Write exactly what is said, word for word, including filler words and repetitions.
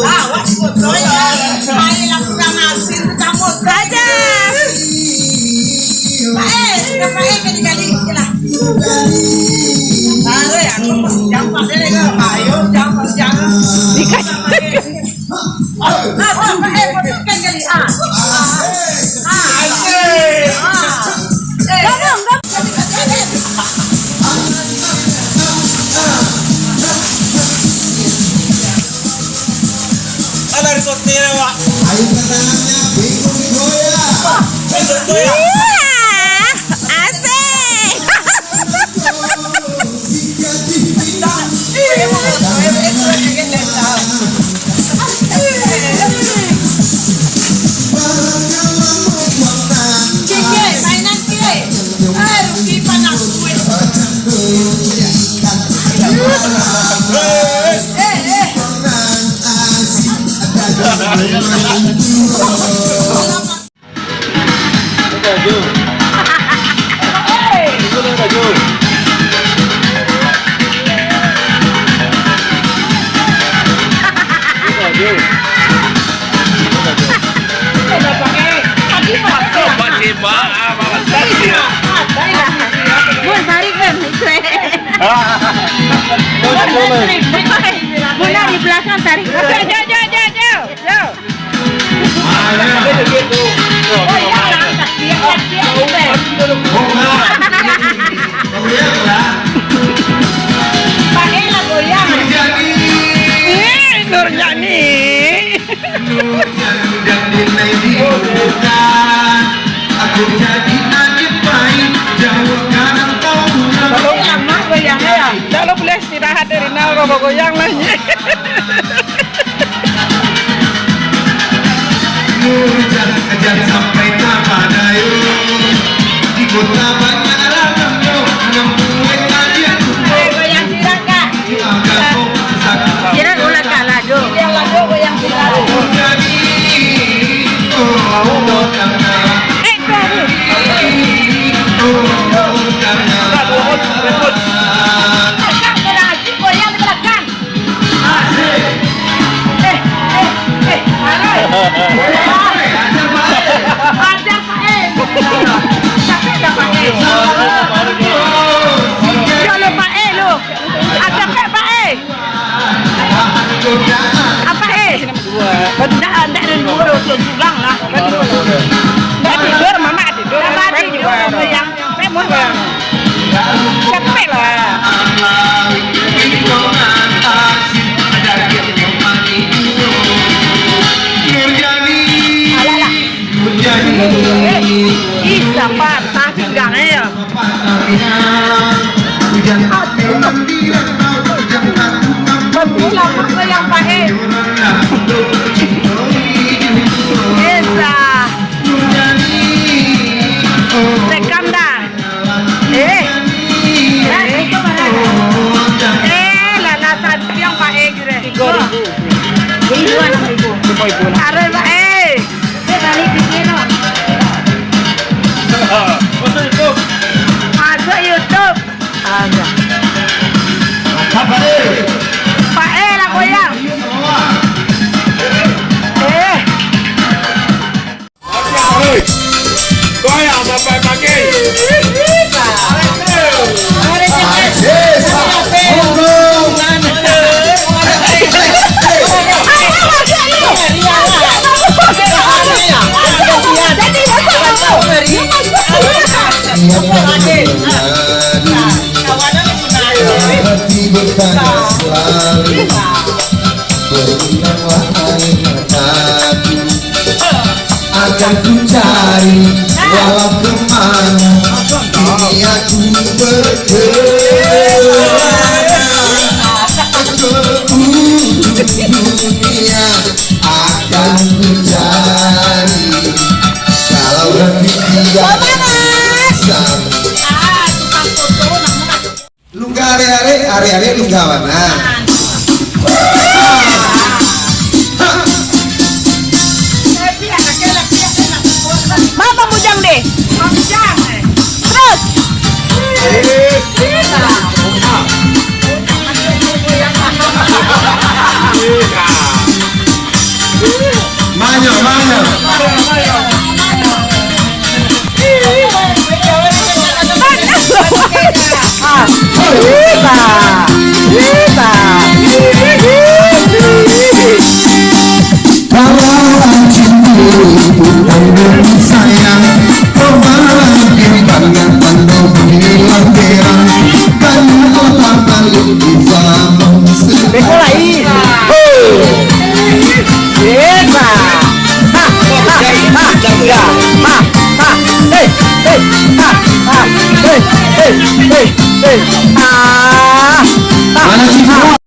Awas, bodoh, ya. Main lah kurang asin, campur. Aja. Pak, eh, sudah, Pak, eh, kali-kali. Yalah. Ayo, ya, aku mau jampak dia, ya. Ayo, jampak, jampak. Dikasih. Ah, ah, ah, eh, potongkan kali. Ah. Ah. Ah. Ah. Eh. Gabung, gabung. Ada di kotir, Pak. Ayo, tangannya, bingung, goyang. Bingung, goyang. Iya, asik. Bun, tarik, Bun. Bun, di belakang, tarik. Jauh, jauh, jauh, jauh, jauh. Eh, Nurjani. Kalau lama goyangnya ya. Kalau boleh istirahat dari nol, kalau goyang lah. Nur, jangan, jangan sampai tapadai. Di kota banyak ragam, yo, namun aja. Eh, goyang silakan. Silakan ulang kalah, Jo. Yang lagu goyang silakan. Eh, kau. Agak berhasil goyang di belakang. Asik. Eh, eh, eh, aduh. Ajar Pak E. Capek dah Pak E. Yo lo Pak E lo. Ajar Pak E. Apa E? Ndak, ndak ada dua, dua surang lah. Ndak tidur, mamak tidur. Mamak tidur, yang Capek lah. Alah, lah. Eh, ih, siapa? Tah pinggang, eh, ya. Betul lah, apa yang Pak, eh? Esa. Sekam dah. Eh. Eh. Eh, lah, lah, santiang Pak E gitu deh. Tiga ribu. Ini dua enam ribu. Lima ribu. Taruh, Pak E. Dia balik di sini, no. Masuk YouTube. Masuk YouTube. Ada. Pak E. Pak E lah goyang. Eh. Goyang sampai pagi. Hati bertanya selalu, berulang wahai mataku. Akan ku cari walau kemana, kini aku berkelana ke ujung dunia. Akan ku cari, kalau hati tidak bisa. Lungga arek-arek, arek-arek lungga bana. Mama Bujang deh. Terus. Hei, hei, hei, hei, hei. Ah. Ah. Mana si Bro?